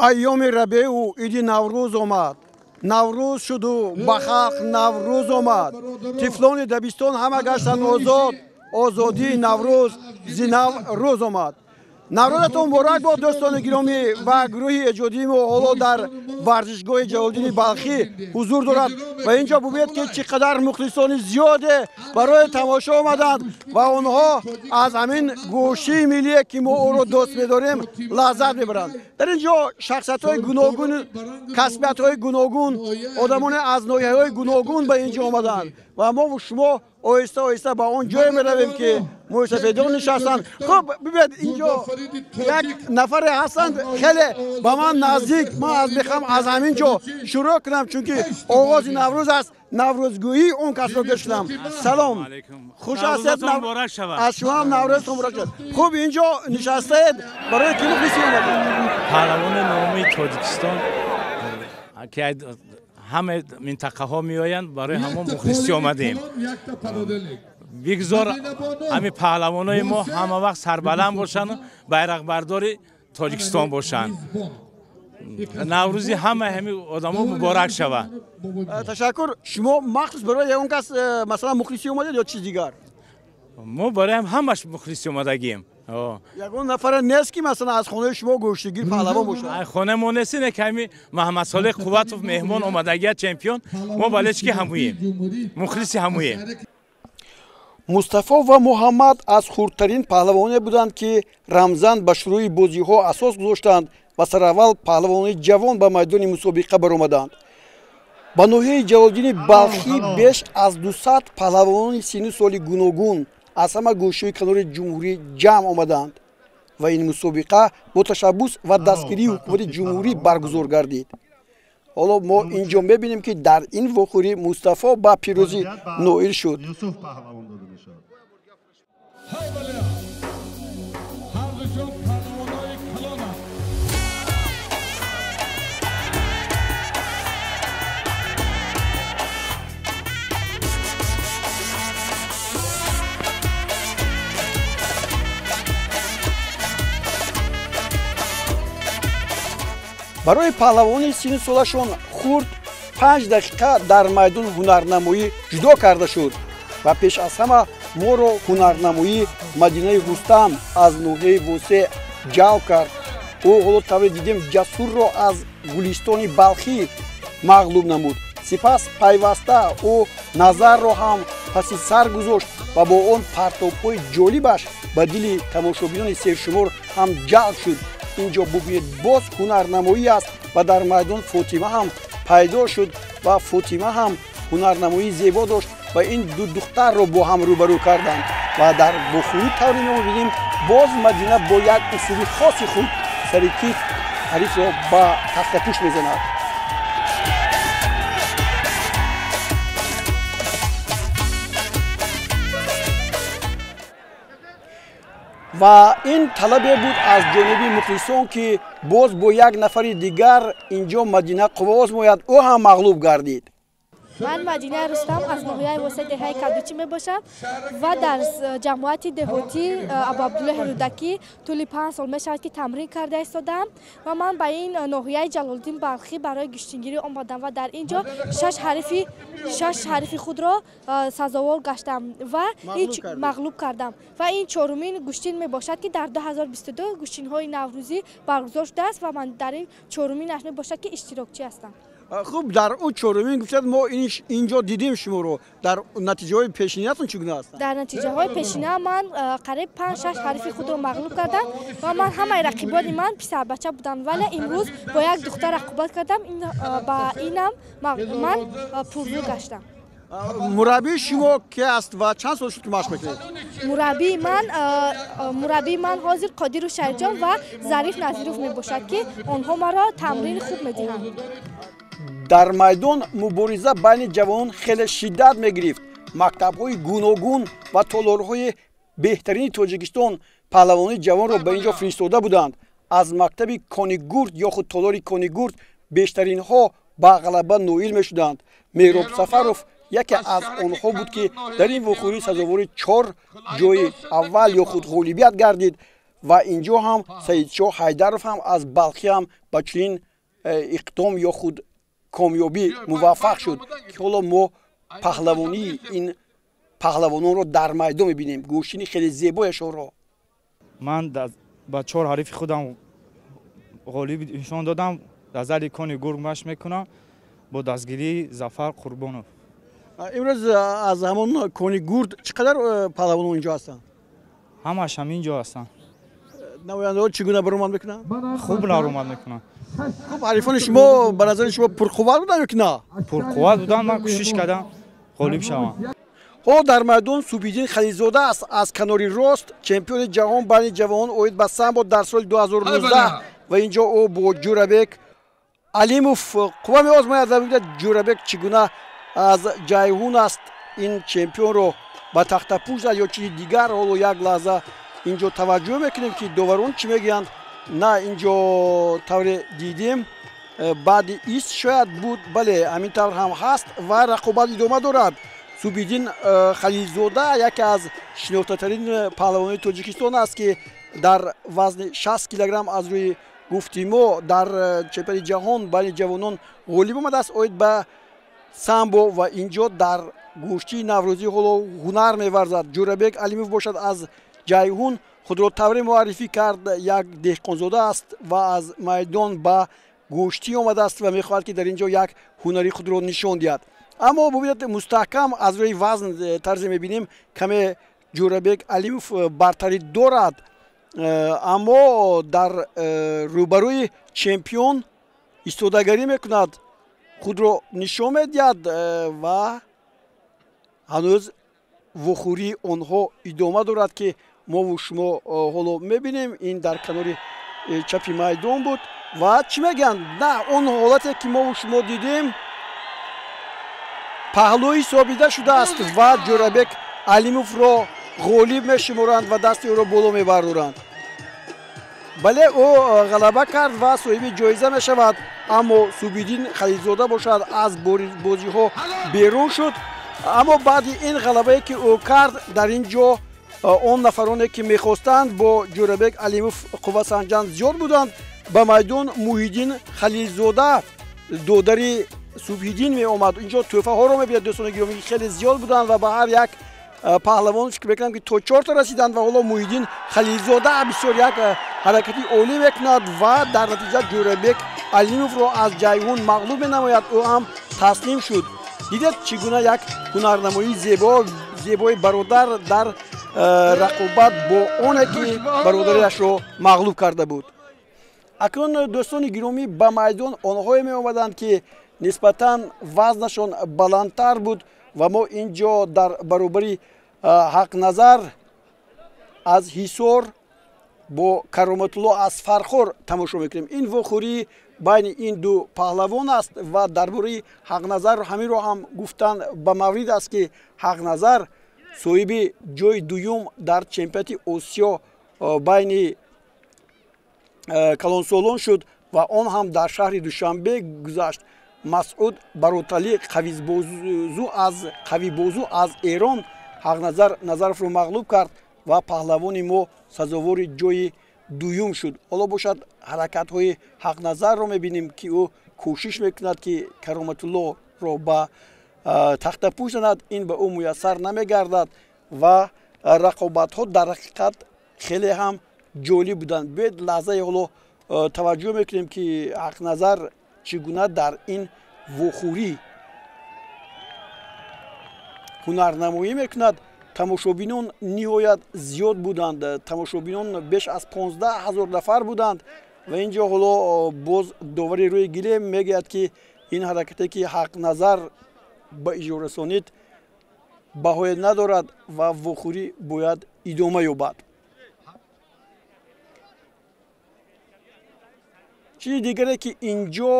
Айёми рабеъу иди Наврӯз омад. Наврӯз шуду ба халқ Наврӯз омад. Тифлони дабистон ҳама гаштанд озод. Озодии Наврӯз зи нав рӯз омад. Наврӯзатон муборак бод, дӯстони гиромӣ, ва гурӯҳи эҷодии мо ҳоло дар варзишгоҳи Ҷалолиддини Балхӣ ҳузур дорад ва инҷо бубинед, ки чӣ қадар мухлисони зиёде барои тамошо омаданд ва онҳо аз ҳамин гӯшии миллие, ки мо ӯро дӯст медорем, лаззат мебаранд. Дар ин ҷо шахсиятҳои гуногун, касбиятҳои гуногун, одамоне аз ноҳияҳои гуногун ба ин ҷо омаданд ва мо шумо оҳиста оҳиста ба он ҷое меравем, ки мӯйсафедон нишастанд. Хуб, бибинед, инҷо як нафаре ҳастанд, хеле ба ман наздик. Ман аз мехоҳам аз ҳамин ҷо шурӯъ кунам, чунки оғози Наврӯз аст. Наврӯзгӯии он касро гӯш кунам. Салом, хуш ҳастед, аз шумо ҳам Наврӯзтон муборак шавад. Хуб, инҷо нишастаед, барои кӣ мухлисӣ омадед? Паҳлавони номи Тоҷикистон, ки ҳама минтақаҳо меоянд, барои ҳамон мухлисӣ омадем. Бигзор ҳамин паҳлавонои мо ҳама вақт сарбаланд бошанд, байрақбардори Тоҷикистон бошанд. Наврӯзи ҳама ҳамин одамо муборак шавад. Ташаккур. Шумо махсус барои ягон кас, масалан, мухлисӣ омадед ё чиз дигар? Мо барои ҳамаш мухлисӣ омадагием. Ягон нафаре нест, ки масалан аз хонаи шумо гӯштигир паҳлавон бошад? Хонаи мо нест, ине ки ҳами Маҳаммадсолеҳ Қувватов меҳмон омадагия, чемпион, мо балечки ҳамуем, мухлиси ҳамуем. Мустафо ва Муҳаммад аз хурдтарин паҳлавоне буданд, ки рамзан ба шурӯи бозиҳо асос гузоштанд ва сараввал паҳлавони ҷавон ба майдони мусобиқа баромаданд. Ба ноҳияи Ҷалолиддини Балхӣ беш аз 200 паҳлавонони синну соли гуногун аз ҳама гӯшаи канори ҷумҳурӣ ҷамъ омаданд ва ин мусобиқа бо ташаббус ва дастгирии ҳукумати ҷумҳурӣ баргузор гардид. Ҳоло мо инҷо мебинем, ки дар ин вохӯрӣ Мустафо ба пирӯзӣ ноил шуд. Барои паҳлавони синну солашон хурд 5 дақиқа дар майдон ҳунарнамоӣ ҷудо карда шуд ва пеш аз ҳама моро ҳунарнамоии Мадинаи Рустам аз ноҳияи Восеъ ҷалб кард. Ӯ ҳоло тавре дидем Ҷасурро аз Гулистони Балхӣ мағлуб намуд. Сипас пайваста ӯ Назарро ҳам паси сар гузошт ва бо он партобҳои ҷолибаш ба дили тамошобинони сершумор ҳам ҷалб шуд. Инҷо бубинед, боз ҳунарнамоӣ аст ва дар майдон Фотима ҳам пайдо шуд ва Фотима ҳам ҳунарнамоии зебо дошт ва ин ду духтарро бо ҳам рӯбарӯ карданд ва дар вохӯрӣ тавре мебинем, боз Мадина бо як усули хоси худ сари китф ҳарифро ба тахтапӯш мезанад. Ва ин талабе буд аз ҷониби мухлисон, ки боз бо як нафари дигар инҷо Мадина қувва озмояд, ӯ ҳам мағлуб гардид. Ман Мадина Рустам аз ноҳияи Восеъ, деҳаи Кадучӣ мебошам ва дар ҷамоати деҳотӣ Абуабдуллоҳи Рӯдакӣ тӯли 5 сол мешавад, ки тамрин карда истодам ва ман ба ин ноҳияи Ҷалолиддин Балхӣ барои гӯштингирӣ омадам ва дар ин ҷо шаш ҳарифи худро сазовор гаштам ва мағлуб кардам ва ин чорумин гӯштин мебошад, ки дар 2022 гӯштинҳои наврӯзӣ баргузор шудааст ва ман дар ин чоруминаш мебошад, ки иштирокчӣ ҳастам. Хуб, дар ӯ чорумин гуфтед, мо инҷо дидем шуморо. Дар натиҷаҳои пешинатон чӣ гуна ҳастанд? Дар натиҷаҳои пешина ман қариб 5-6 ҳарифи худро мағлуб кардам ва ман ҳамаи рақибони ман писарбача буданд, вале имрӯз бо як духтар рақобат кардам, ба инам ман пуррӯ гаштам. Мураббии шумо ки аст ва чанд сол шуд, ки машқ мекунед? Мураббии ман ҳозир Қодиру Шарифҷон ва Зариф Назиров мебошад, ки онҳо маро тамрини хуб медиҳанд. Дар майдон мубориза байни ҷавонон хеле шиддат мегирифт. Мактабҳои гуногун ва толорҳои беҳтарини Тоҷикистон паҳлавонони ҷавонро ба ин ҷо фиристода буданд. Аз мактаби Конигурд ё худ толори Конигурд бештаринҳо ба ғалаба ноил мешуданд. Меҳроб Сафаров Яке аз онҳо буд, ки дар ин вохӯрӣ сазовори 4 ҷои аввал ё худ ғолибият гардид. Ва инҷо ҳам Саидшоҳ Ҳайдаров ҳам аз Балхӣ ҳам ба чунин иқдом ё худ комёбӣ муваффақ шуд, ки ҳоло мо паҳлавонии ин паҳлавононро дар майдон мебинем, гӯштини хеле зебояшонро. Ман ба 4 ҳарифи худам ғолиб нишон додам. Дар зали Кони Гург машқ мекунам бо дастгирии Зафар Қурбонов. Имрӯз аз ҳамон Кони Гурд чӣ қадар паҳлавонон инҷо ҳастанд? Ҳамаш ҳамин ҷо ҳастанд. Намояндаҳо чӣ гуна баромад мекунанд? Хуб баромад мекунанд. Хуб, ҳарифони шумо ба назари шумо пурқувват буданд ё ки на? Пурқувват буданд, ман кӯшиш кардам ғолиб шавам. Ҳоло дар майдон Субҳиддин Халилзода аст аз канори рост, чемпиони ҷаҳон байни ҷавонон оид ба самбо дар соли 2019, ва инҷо ӯ бо Ҷӯрабек Алимов қувва меозмояд ва мебинад Ҷӯрабек чӣ гуна аз Ҷайҳун аст, ин чемпионро ба тахтапӯш зад ё чизи дигар. Ҳоло як лаҳза инҷо таваҷҷӯҳ мекунем, ки доварон чӣ мегӯянд. На, инҷо тавре дидем баъди ист шояд буд, бале, ҳамин тавр ҳам ҳаст ва рақобат идома дорад. Субҳиддин Халилзода яке аз шинохтатарин паҳлавонони Тоҷикистон аст, ки дар вазни 60 килограмм аз рӯи гуфти мо дар чемпионати ҷаҳон байни ҷавонон ғолиб омадааст оид ба самбо, ва инҷо дар гӯштии наврӯзӣ ҳоло ҳунар меварзад. Ҷӯрабек Алимов бошад аз Ҷайҳун худро тавре муаррифӣ кард, як деҳқонзода аст ва аз майдон ба гӯштӣ омадааст ва мехоҳад, ки дар ин ҷо як ҳунари худро нишон диҳад. Аммо бубинед, мустаҳкам аз рӯи вазн тарзе мебинем, каме Ҷӯрабек Алимов бартарӣ дорад, аммо дар рӯбарӯи чемпион истодагарӣ мекунад, худро нишон медиҳад ва ҳанӯз вохӯрии онҳо идома дорад, ки мову шумо ҳоло мебинем. Ин дар канори чапи майдон буд ва чӣ мегӯянд? На, он ҳолате ки мову шумо дидем паҳлӯи собида шудааст ва Ҷӯрабек Алимовро ғолиб мешуморанд ва дасти ӯро боло мебардоранд. Бале, ӯ ғалаба кард ва соҳиби ҷоиза мешавад, аммо Субҳиддин Халилзода бошад аз бозиҳо берун шуд. Аммо баъди ин ғалабае ки ӯ кард, дар ин ҷо он нафароне ки мехостанд бо Ҷӯрабек Алимов қуввасанҷанд зиёд буданд. Ба майдон Муҳиддин Халилзода, додари Субҳиддин, меомад. Инҷо тӯҳфаҳоро мебинад дӯстони гиромӣ, хеле зиёд буданд ва ба ҳар як паҳлавон фикр мекунам, ки то 4 расиданд. Ва ҳоло Муҳиддин Халилзода бисёр як ҳаракати олӣ мекунад ва дар натиҷа Ҷӯрабек Алимовро аз Ҷайҳун мағлуб менамояд. Ӯ ҳам таслим шуд. Дидед чӣ гуна як ҳунарнамоии зебои бародар дар рақобат бо оне ки бародариашро мағлуб карда буд. Акнун дӯстони гиромӣ, ба майдон онҳое меомаданд, ки нисбатан вазнашон баландтар буд ва мо ин ҷо дар баробари Ҳақназар аз Ҳисор бо Кароматулло аз Фархор тамошо мекунем. Ин вохӯрӣ байни ин ду паҳлавон аст ва дар бораи Ҳақназар ҳаминро ҳам гуфтан ба маврид аст, ки Ҳақназар соҳиби ҷои дуюм дар чемпионати Осиё байни калонсолон шуд ва он ҳам дар шаҳри Душанбе гузашт. Масъуд Бароталӣ қавибозу аз Эрон Ҳақназар Назаровро мағлуб кард ва паҳлавони мо сазовори ҷои дуюм шуд. Ҳоло бошад ҳаракатҳои Ҳақназарро мебинем, ки ӯ кӯшиш мекунад, ки Кароматуллоро ба тахтапӯш занад. Ин ба ӯ муяссар намегардад ва рақобатҳо дар ҳақиқат хеле ҳам ҷолиб буданд. Биёед лаҳзаи ҳоло таваҷҷӯҳ мекунем, ки Ҳақназар чӣ гуна дар ин вохӯрӣ ҳунарнамоӣ мекунад. Тамошобинон ниҳоят зиёд буданд. Тамошобинон беш аз 15 000 нафар буданд ва ин ҷо ҳоло боз довари рӯи гилем мегӯяд, ки ин ҳаракате ки Ҳақназар ба иҷро расонид баҳое надорад ва вохӯрӣ бояд идома ёбад. Чизи дигаре ки инҷо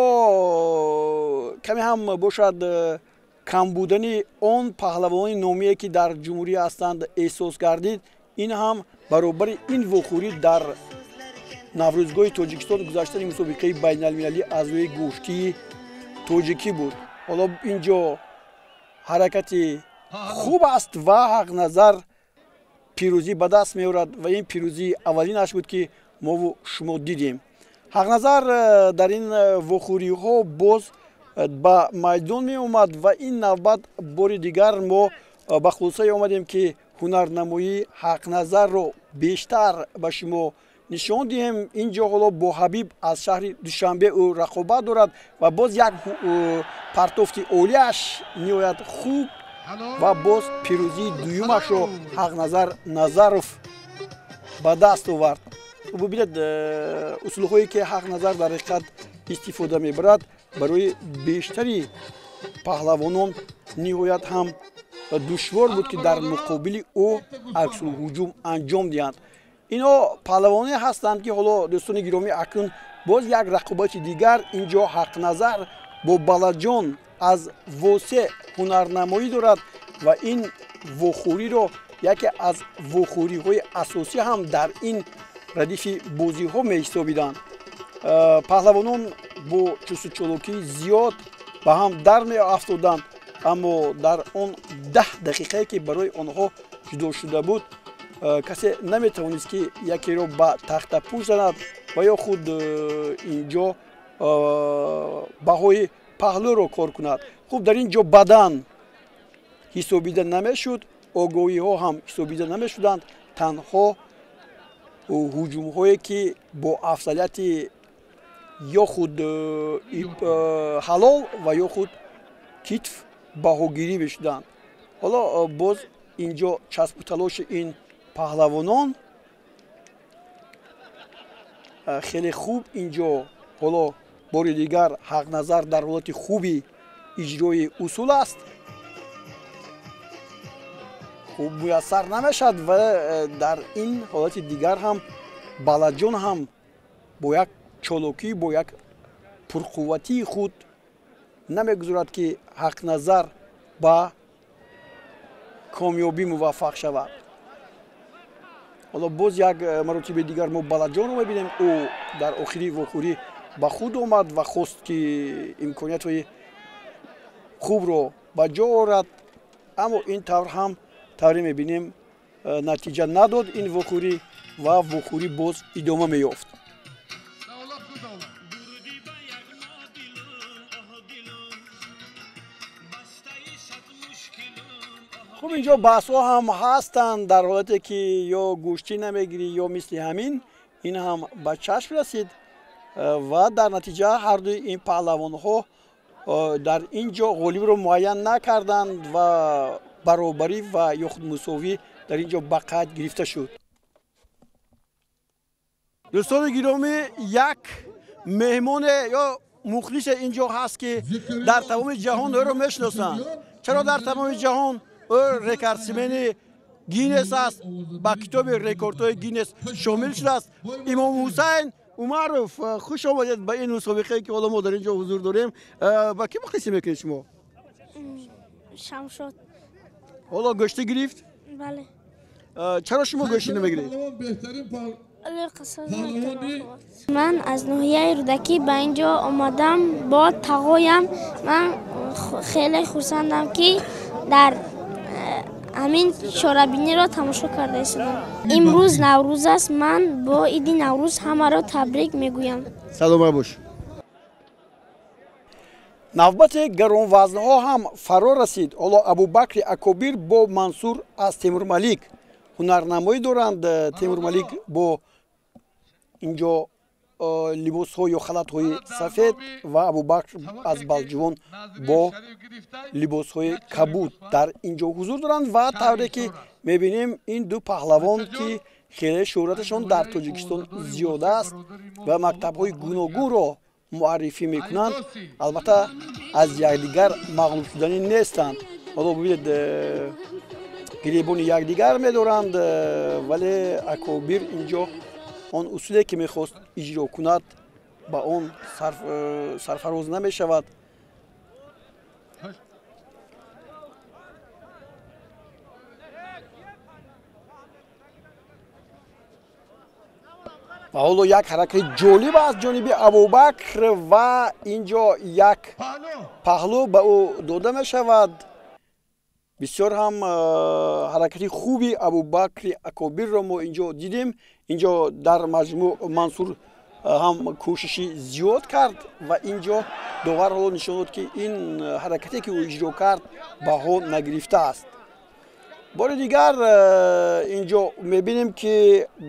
каме ҳам бошад кам будани он паҳлавонони номие ки дар ҷумҳурӣ ҳастанд эҳсос гардид, ин ҳам баробари ин вохӯрӣ дар Наврӯзгоҳи Тоҷикистон гузаштани мусобиқаи байналмилалӣ аз рӯи гӯштии тоҷикӣ буд. Ҳоло инҷо Ҳаракати хуб аст ва Ҳақназар пирӯзӣ ба даст меорад ва ин пирӯзии аввалинаш буд, ки мову шумо дидем. Ҳақназар дар ин вохӯриҳо боз ба майдон меомад ва ин навбат бори дигар мо ба хулосае омадем, ки ҳунарнамоии Ҳақназарро бештар ба шумо нишон диҳем. Ин ҷо ҳоло бо Ҳабиб аз шаҳри Душанбе ӯ рақобат дорад ва боз як партофти олиаш ниҳоят хуб ва боз пирӯзии дуюмашро Ҳақназар Назаров ба даст овард. Бубинед, усулҳое ки Ҳақназар дар ҳақиқат истифода мебарад, барои бештари паҳлавонон ниҳоят ҳам душвор буд, ки дар муқобили ӯ аксулҳуҷум анҷом диҳанд. Ино паҳлавоне ҳастанд, ки ҳоло, дӯстони гиромӣ, акнун боз як рақобати дигар. Инҷо Ҳақназар бо Балаҷон аз Восе ҳунарнамоӣ дорад ва ин вохӯриро яке аз вохӯриҳои асосӣ ҳам дар ин радифи бозиҳо меҳисобиданд. Паҳлавонон бо чустучолокии зиёд ба ҳам дар меафтоданд, аммо дар он 10 дақиқае, ки барои онҳо ҷудо шуда буд, касе наметавонист, ки якеро ба тахтапӯш занад ва ё худ инҷо баҳои паҳлӯро кор кунад. Хуб, дар ин ҷо бадан ҳисобида намешуд, огоҳиҳо ҳам ҳисобида намешуданд, танҳо ҳуҷумҳое, ки бо афзалияти ё худ ҳалол ва ё худ китф баҳогирӣ мешуданд. Ҳоло боз инҷо часпу талоши ин паҳлавонон хеле хуб. Инҷо ҳоло бори дигар Ҳақназар дар ҳолати хуби иҷрои усул аст. Хуб муяссар намешавад ва дар ин ҳолати дигар ҳам Балаҷон ҳам бо як чолокӣ, бо як пурқувватии худ намегузорад, ки Ҳақназар ба комёбӣ муваффақ шавад. Ҳоло боз як маротиби дигар мо Балаҷонро мебинем. Ӯ дар охири вохӯрӣ ба худ омад ва хост, ки имкониятҳои хубро ба ҷо орад, аммо ин тавр ҳам тавре мебинем, натиҷа надод ин вохӯрӣ ва вохӯрӣ боз идома меёфт. Хуб, инҷо баҳсҳо ҳам ҳастанд дар ҳолате, ки ё гӯштӣ намегирӣ, ё мисли ҳамин. Ин ҳам ба чашм расид ва дар натиҷа ҳардуи ин паҳлавонҳо дар ин ҷо ғолибро муайян накарданд ва баробарӣ ва ё худ мусовӣ дар ин ҷо ба қайд гирифта шуд. Дӯстони гиромӣ, як меҳмоне ё мухлисе ин ҷо ҳаст, ки дар тамоми ҷаҳон ӯро мешиносанд. Чаро дар тамоми ҷаҳон? Ӯ рекордсмени Гиннес аст, ба китоби рекордҳои Гиннес шомил шудааст. Имом Ҳусайн Умаров, хуш омадед ба ин мусобиқае, ки ҳоло мо дар ин ҷо ҳузур дорем. Ба кӣ мухлисӣ мекунед шумо? Шамшод. Ҳоло гӯштӣ гирифт? Бале. Чаро шумо гӯштӣ намегиред? Ман аз ноҳияи Рӯдакӣ ба ин ҷо омадам бо тағоям. Ман хеле хурсандам, ки дар ҳамин чорабиниро тамошо карда истодам. Имрӯз Наврӯз аст, ман бо иди Наврӯз ҳамаро табрик мегӯям. Саломат бош. Навбати гаронвазнҳо ҳам фаро расид. Ҳоло Абубакри Акобир бо Мансур аз Темурмалик ҳунарнамоӣ доранд. Темурмалик бо инҷо либосҳо ё халатҳои сафед ва Абубакр аз Балҷувон бо либосҳои кабуд дар ин ҷо ҳузур доранд ва тавре ки мебинем, ин ду паҳлавон, ки хеле шӯҳраташон дар Тоҷикистон зиёд аст ва мактабҳои гуногунро муаррифӣ мекунанд, албатта аз якдигар мағлуб шуданӣ нестанд. Ҳоло бибинед, гиребони якдигар медоранд, вале Акобир инҷо он усуле, ки мехост иҷро кунад, ба он сарфароз намешавад. Ва ҳоло як ҳаракати ҷолиб аз ҷониби Абубакр ва инҷо як паҳлӯ ба ӯ дода мешавад. Бисёр ҳам ҳаракати хуби Абубакри Акобирро мо инҷо дидем. Инҷо дар маҷмӯъ Мансур ҳам кӯшиши зиёд кард ва инҷо довар ҳоло нишон дод, ки ин ҳаракате, ки ӯ иҷро кард, баҳо нагирифтааст. Бори дигар инҷо мебинем, ки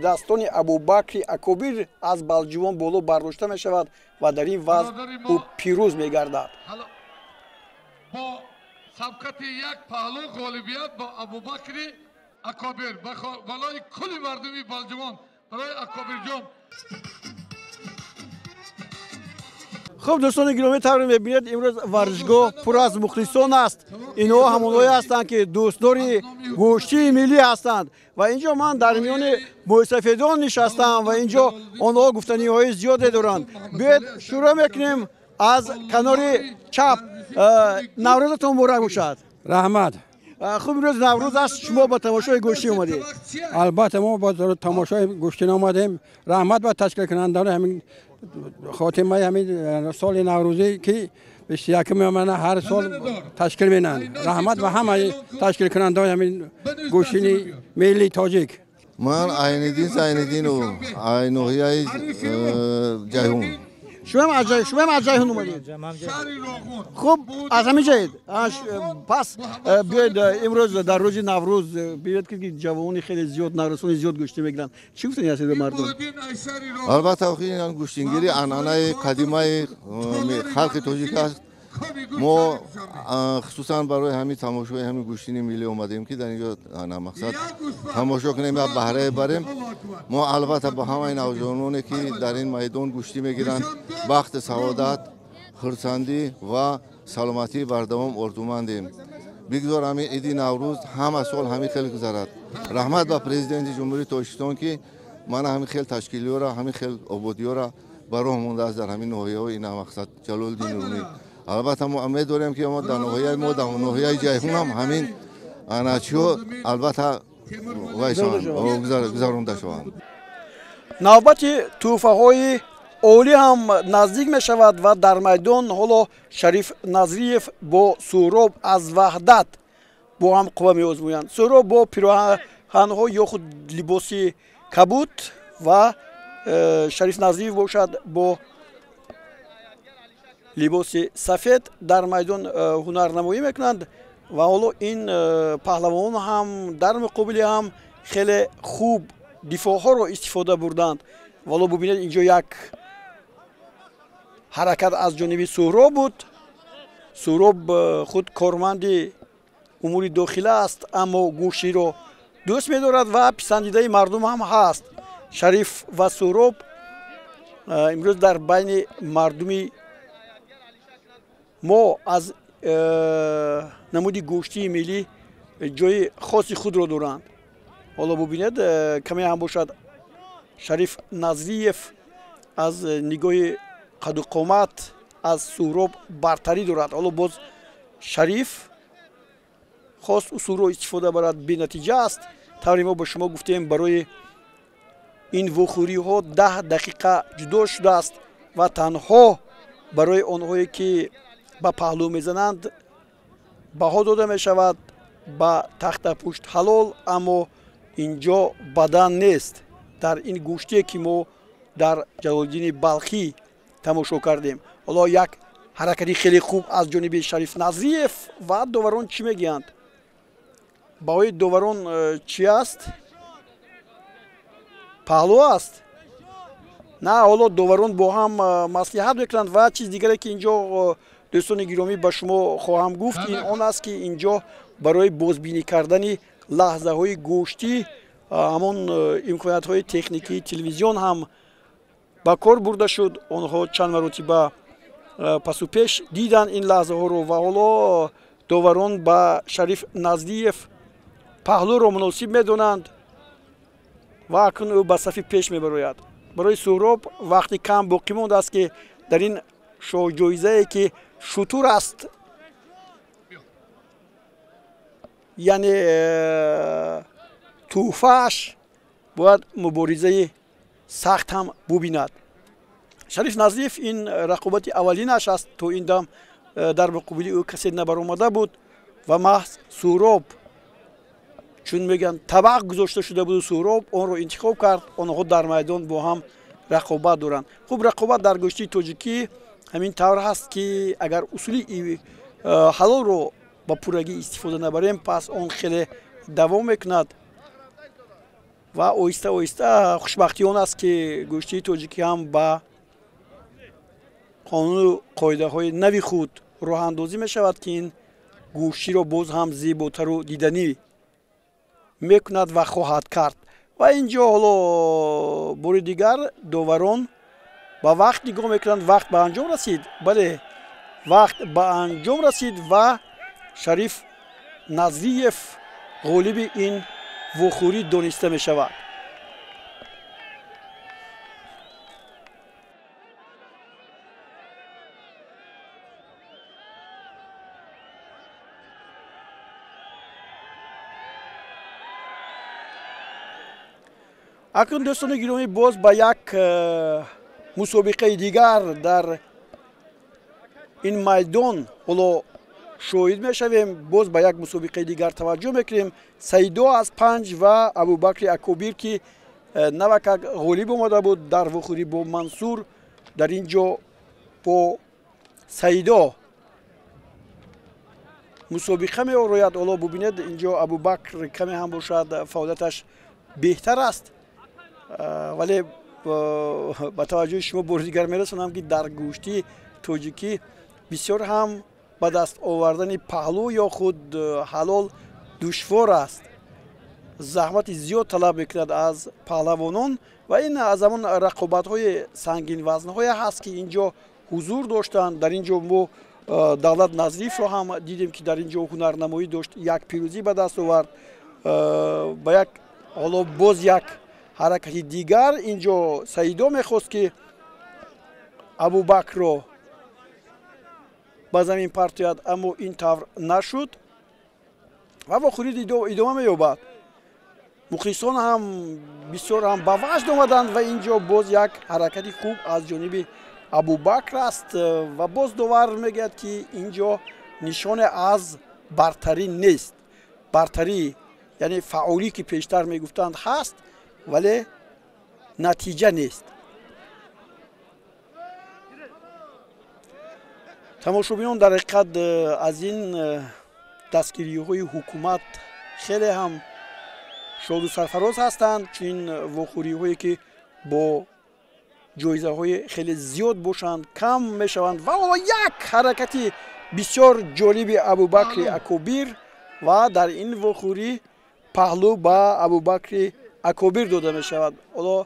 дастони Абубакри Акобир аз Балҷувон боло бардошта мешавад ва дар ин вазн ӯ пирӯз мегардад. Бо сабқати як паҳлӯ ғолибият бо Абубакри Акобир балои кулли мардуми Балҷувон барои Акобирҷон. Хуб, дӯстони гиромӣ, тавре мебинед, имрӯз варзишгоҳ пур аз мухлисон аст. Инҳо ҳамонҳое ҳастанд, ки дӯстдори гӯштии миллӣ ҳастанд ва инҷо ман дар миёни мӯйсафедон нишастам ва инҷо онҳо гуфтаниҳои зиёде доранд. Биёед, шурӯъ мекунем аз канори чап. Наврӯзатон муборак бошад. Раҳмат. Хуб, имрӯз Наврӯз аст, шумо ба тамошои гӯштӣ омадед. Албатта, мо ба тамошои гӯштӣ омадем. Раҳмат ба ташкилкунандагони ҳамин хотимаи ҳамин соли наврӯзӣ, ки 21-уми мана ҳар сол ташкил менанд. Раҳмат ба ҳамаи ташкилкунандаҳои ҳамин гӯштини миллии тоҷик. Ман Айниддин Зайниддинов, ноҳияи Ҷайҳун. Шумоам аз Ҷайҳун омадед? Хуб, аз ҳамин ҷаед. Пас биёед, имрӯз дар рӯзи Наврӯз биёед, ки ҷавонони хеле зиёд, наврасони зиёд гӯштӣ мегиранд. Чӣ гуфтани ҳастед ба мардум? Албатта, гӯштингирӣ анъанаи қадимаи халқи тоҷик аст. Мо хусусан барои ҳамин тамошои ҳамин гӯштини миллӣ омадем, ки дар инҷо мақсад тамошо кунем ва баҳрае барем. Мо албатта ба ҳамаи навҷавононе, ки дар ин майдон гӯштӣ мегиранд, бахти саодат, хурсандӣ ва саломатии бардавом орзумандем. Бигзор ҳамин иди Наврӯз ҳама сол ҳамин хел гузарад. Раҳмат ба Президенти Ҷумҳурии Тоҷикистон, ки мана ҳамин хел ташкилиёра, ҳамин хел ободиёра ба роҳ мондааст дар ҳамин ноҳияҳои ина мақсад Ҷалолиддини Румӣ. Албатта, мо медорем, ки мо дар ноҳияи мо, дар ноҳияи Ҷайҳун ҳам ҳамин аначиҳо албатта гузаронда шаванд. Навбати тӯҳфаҳои олӣ ҳам наздик мешавад ва дар майдон ҳоло Шариф Назриев бо Суҳроб аз Ваҳдат бо ҳам қувва меозмоянд. Суҳроб бо пироҳанҳо ё худ либоси кабуд ва Шариф Назриев бошад бо либоси сафед дар майдон ҳунарнамоӣ мекунанд ва ҳоло ин паҳлавонон ҳам дар муқобили ҳам хеле хуб дифоъҳоро истифода бурданд. Вало бубинед, инҷо як ҳаракат аз ҷониби Суҳроб буд. Суҳроб худ корманди умури дохила аст, аммо гӯштиро дӯст медорад ва писандидаи мардум ҳам ҳаст. Шариф ва Суҳроб имрӯз дар байни мардуми мо аз намуди гӯштии миллӣ ҷои хоси худро доранд. Ҳоло бубинед, каме ҳам бошад, Шариф Назриев аз нигоҳи қадуқомат аз Суҳроб бартарӣ дорад. Ҳоло боз Шариф хост усулро истифода барад, бенатиҷа аст. Тавре мо ба шумо гуфтем, барои ин вохӯриҳо 10 дақиқа ҷудо шудааст ва танҳо барои онҳое, ки ба паҳлӯ мезананд, баҳо дода мешавад ба тахтапушт ҳалол, аммо инҷо бадан нест. Дар ин гӯштие, ки мо дар Ҷалолиддини Балхӣ тамошо кардем, ҳоло як ҳаракати хеле хуб аз ҷониби Шариф Назриев ва доварон чӣ мегӯянд? Баҳои доварон чӣ аст? Паҳлӯ аст? На, ҳоло доварон бо ҳам маслиҳат мекунанд. Ва чиз дигаре, ки инҷо, дӯстони гиромӣ, ба шумо хоҳам гуфт, ин он аст, ки инҷо барои бозбинӣ кардани лаҳзаҳои гӯштӣ ҳамон имкониятҳои техникии телевизион ҳам ба кор бурда шуд. Онҳо чанд маротиба пасу пеш диданд ин лаҳзаҳоро ва ҳоло доварон ба Шариф Назриев паҳлӯро муносиб медонанд ва акнун ӯ ба сафи пеш мебарояд. Барои Суҳроб вақти кам боқӣ мондааст, ки дар ин шоҳҷоизае, ки шутур аст, яъне тӯҳфааш, бояд муборизаи сахт ҳам бубинад. Шариф Назриев ин рақобати аввалинаш аст. То ин дам дар муқобили ӯ касе набаромада буд. Ва маҳз Суҳроб, чун мегӯянд, табақ гузошта шуда буду Суҳроб онро интихоб кард. Онҳо дар майдон бо ҳам рақобат доранд. Хуб, рақобат дар гӯштии тоҷикӣ ҳамин тавр ҳаст, ки агар усули ҳалолро ба пуррагӣ истифода набарем, пас он хеле давом мекунад. Ва оҳиста оҳиста хушбахтии он аст, ки гӯштии тоҷикӣ ҳам ба қонуну қоидаҳои нави худ роҳандозӣ мешавад, ки ин гӯштиро боз ҳам зеботару диданӣ мекунад ва хоҳад кард. Ва ин ҷо ҳоло бори дигар доварон ба вақт нигоҳ мекунанд. Вақт ба анҷом расид. Бале, вақт ба анҷом расид ва Шариф Назриев ғолиби ин вохӯрӣ дониста мешавад. Акнун, дӯстони гиромӣ, боз ба як мусобиқаи дигар дар ин майдон ҳоло шоҳид мешавем. Боз ба як мусобиқаи дигар таваҷҷӯҳ мекунем. Саидо аз Панҷ ва Абубакри Акобир, ки навакак ғолиб омада буд дар вохӯрӣ бо Мансур, дар ин ҷо бо Саидо мусобиқа меорояд. Ҳоло бубинед, ин ҷо Абубакр каме ҳам бошад, фаъолияташ беҳтар аст, вале ба таваҷҷӯҳи шумо бори дигар мерасонам, ки дар гӯштии тоҷикӣ бисёр ҳам ба даст овардани паҳлӯ ё худ ҳалол душвор аст, заҳмати зиёд талаб мекунад аз паҳлавонон. Ва ин аз ҳамон рақобатҳои сангинвазнҳое ҳаст, ки ин ҷо ҳузур доштанд. Дар ин ҷо мо Давлат Назриевро ҳам дидем, ки дар ин ҷо ҳунарнамоӣ дошт, як пирӯзӣ ба даст овард. Ба як ҳоло боз як ҳаракати дигар ин ҷо Саидо мехост, ки Абубакрро ба замин партояд, аммо ин тавр нашуд ва вохӯрӣ идома меёбад. Мухлисон ҳам бисёр ҳам ба ваҷд омаданд ва ин ҷо боз як ҳаракати хуб аз ҷониби Абубакр аст ва боз довар мегӯяд, ки ин ҷо нишоне аз бартарӣ нест. Бартарӣ, яъне фаъолӣ, ки пештар мегуфтанд, ҳаст, вале натиҷа нест. Тамошобинон дар ҳақиқат аз ин дастгириҳои ҳукумат хеле ҳам шоду сарфароз ҳастанд, чунин вохӯриҳое, ки бо ҷоизаҳои хеле зиёд бошанд, кам мешаванд. Ва ҳоло як ҳаракати бисёр ҷолиби Абубакри Акобир ва дар ин вохӯрӣ паҳлӯ ба Абубакри Акобир дода мешавад. Ҳоло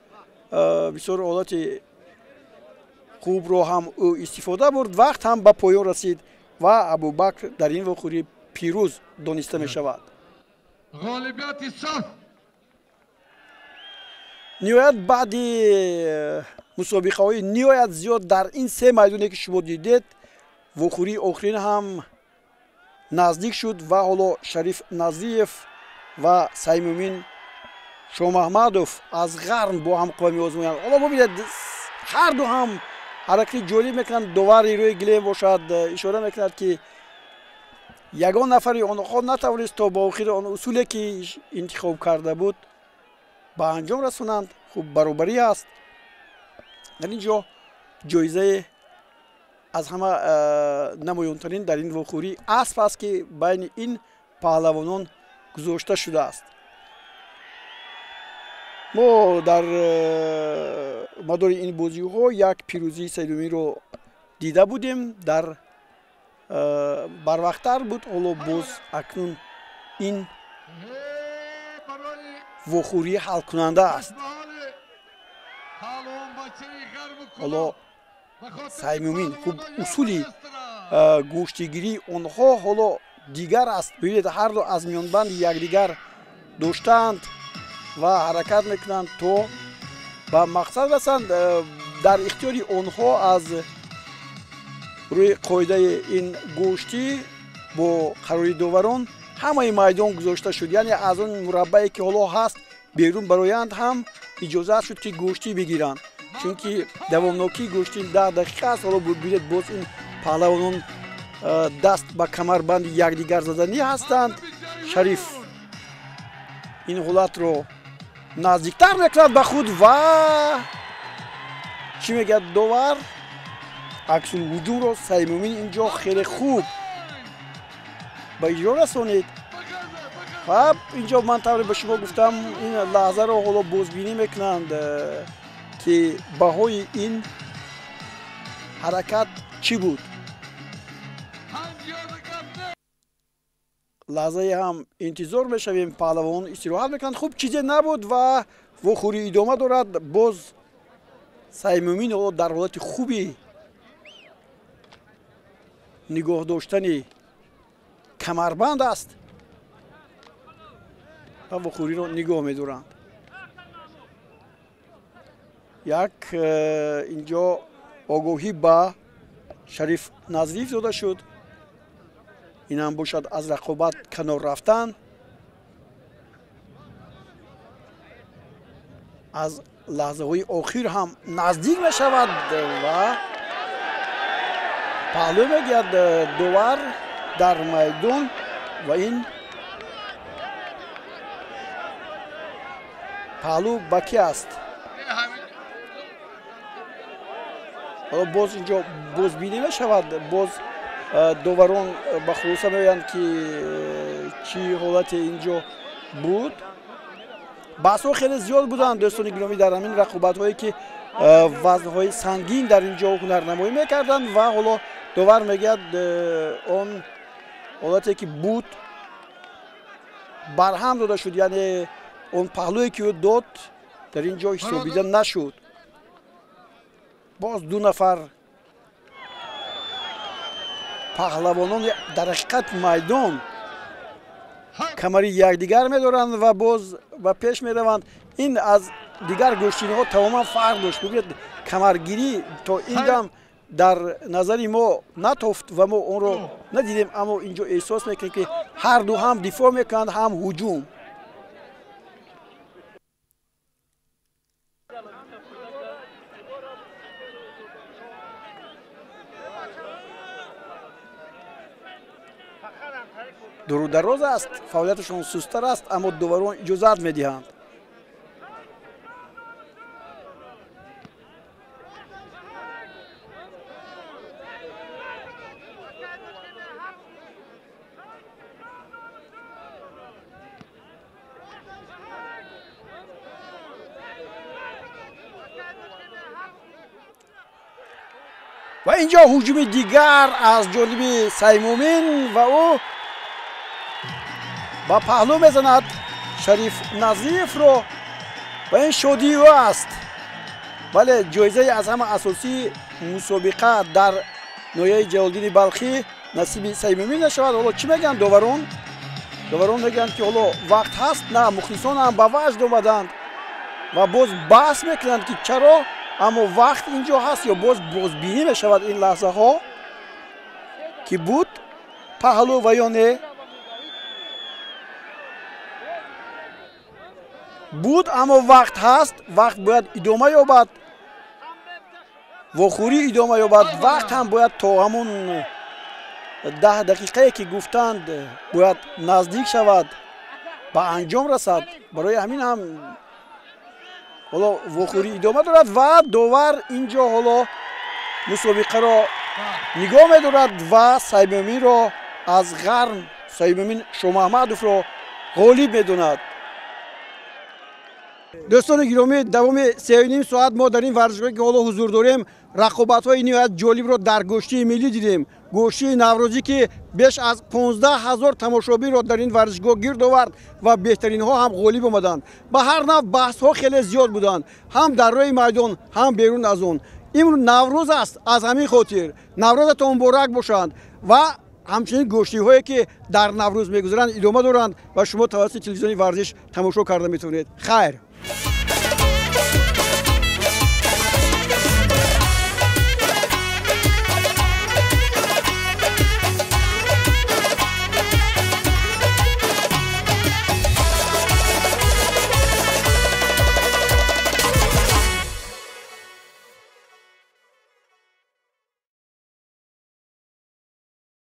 бисёр ҳолати хубро ҳам ӯ истифода бурд, вақт ҳам ба поён расид ва Абубакр дар ин вохӯрӣ пирӯз дониста мешавад. Ғолибияти соф. Ниҳоят, баъди мусобиқаҳои ниҳоят зиёд дар ин се майдоне, ки шумо дидед, вохӯрии охирин ҳам наздик шуд ва ҳоло Шариф Назриев ва Саймумин Шомаҳмадов аз Ғарм бо ҳам қувва меозмоянд. Ҳоло бубинед, ҳарду ҳам ҳаракати ҷолиб мекунанд. Довари рӯи гилем бошад, ишора мекунад, ки ягон нафари онҳо натавонист то ба охири он усуле, ки интихоб карда буд, ба анҷом расонанд. Хуб, баробарӣ аст. Дар ин ҷо ҷоизаи аз ҳама намоёнтарин дар ин вохӯрӣ асп аст, ки байни ин паҳлавонон гузошта шудааст. Мо дар мадори ин бозиҳо як пирӯзии Саидуминро дида будем, дар барвақттар буд. Ҳоло боз акнун ин вохӯрӣ ҳалкунанда аст. Ҳоло Саймумин, хуб, усули гӯштигирии онҳо ҳоло дигар аст. Бибинед, ҳарду аз миёнбанди якдигар доштаанд ва ҳаракат мекунанд то ба мақсад расанд. Дар ихтиёри онҳо аз рӯи қоидаи ин гӯштӣ бо қарори доварон ҳамаи майдон гузошта шуд, яъне аз он мураббае, ки ҳоло ҳаст, берун бароянд ҳам иҷозат шуд, ки гӯштӣ бигиранд, чунки давомнокии гӯштӣ 10 дақиқа аст. Ҳоло бибинед, боз ин паҳлавонон Даст ба камарбанди якдигар заданӣ ҳастанд. Шариф ин ҳолатро наздиктар мекунад ба худ ва чӣ мегӯяд довар? Аксулҳуҷумро Саймумин инҷо хеле хуб ба иҷро расонид. Ва инҷо ман тавре ба шумо гуфтам, ин лаҳзаро ҳоло бозбинӣ мекунанд, ки баҳои ин ҳаракат чӣ буд. Лаҳзае ҳам интизор мешавем, паҳлавон истироҳат мекунанд. Хуб, чизе набуд ва вохӯрӣ идома дорад. Боз Саймумин ҳоло дар ҳолати хуби нигоҳ доштани камарбанд аст ва вохӯриро нигоҳ медоранд. Як инҷо огоҳӣ ба Шариф Назриев дода шуд. Ин ҳам бошад аз рақобат канор рафтан, аз лаҳзаҳои охир ҳам наздик мешавад ва паҳлӯ мегӯяд довар дар майдон ва ин паҳлӯ ба ки аст? Ҳоло боз инҷо бозбинӣ мешавад. Боз доварон ба хулоса меоянд, ки чӣ ҳолате инҷо буд. Баҳсҳо хеле зиёд буданд, дӯстони гиромӣ, дар ҳамин рақобатҳое ки вазнҳои сангин дар инҷо ҳунарнамоӣ мекарданд ва ҳоло довар мегӯяд он ҳолате ки буд барҳам дода шуд, яъне он паҳлӯе ки ӯ дод дар ин ҷо ҳисобида нашуд. Боз ду нафар паҳлавонони дар ҳақиқат майдон камари якдигар медоранд ва боз ба пеш мераванд. Ин аз дигар гӯштиниҳо тамоман фарқ дошт. Бибинед, камаргирӣ то ин дам дар назари мо натофт ва мо онро надидем, аммо инҷо эҳсос мекунем, ки ҳар ду ҳам дифоъ мекунанд, ҳам ҳуҷум. Дуру дароз аст, фаъолияташон сусттар аст, аммо доварон иҷозат медиҳанд. Ва инҷо ҳуҷуми дигар аз ҷониби Саймумин ва ӯ ба паҳлӯ мезанад Шариф Назриевро ва ин шодии ӯ аст. Бале, ҷоизаи аз ҳама асосии мусобиқа дар ноҳияи Ҷалолиддини Балхӣ насиби Саймумин мешавад. Ҳоло чӣ мегӯянд доварон? Доварон мегӯянд, ки ҳоло вақт ҳаст. На, мухлисон ҳам ба ваҷд омаданд ва боз баҳс мекунанд, ки чаро, аммо вақт инҷо ҳаст ё боз бозбинӣ мешавад ин лаҳзаҳо, ки буд паҳлӯ ва ё не буд, аммо вақт ҳаст, вақт бояд идома ёбад, вохӯрӣ идома ёбад, вақт ҳам бояд то ҳамун 10 дақиқае ки гуфтанд бояд наздик шавад, ба анҷом расад. Барои ҳамин ҳам ҳоло вохӯрӣ идома дорад ва довар инҷо ҳоло мусобиқаро нигоҳ медорад ва Саймуминро аз ғарм, Саймумин Шомаҳмадовро ғолиб медонад. Дӯстони гиромӣ, давоми 3,5 соат мо дар ин варзишгоҳе ки ҳоло ҳузур дорем, рақобатҳои ниҳоят ҷолибро дар гӯштии миллӣ дидем. Гӯштии наврӯзӣ, ки беш аз 15 ҳазор тамошобинро дар ин варзишгоҳ гирд овард ва беҳтаринҳо ҳам ғолиб омаданд. Ба ҳар нав баҳсҳо хеле зиёд буданд, ҳам дар рӯи майдон, ҳам берун аз он. Имрӯз Наврӯз аст, аз ҳамин хотир Наврӯзатон муборак бошанд ва ҳамчунин гӯштиҳое ки дар Наврӯз мегузаранд идома доранд ва шумо тавассути телевизиони варзиш тамошо карда метавонед. Хайр.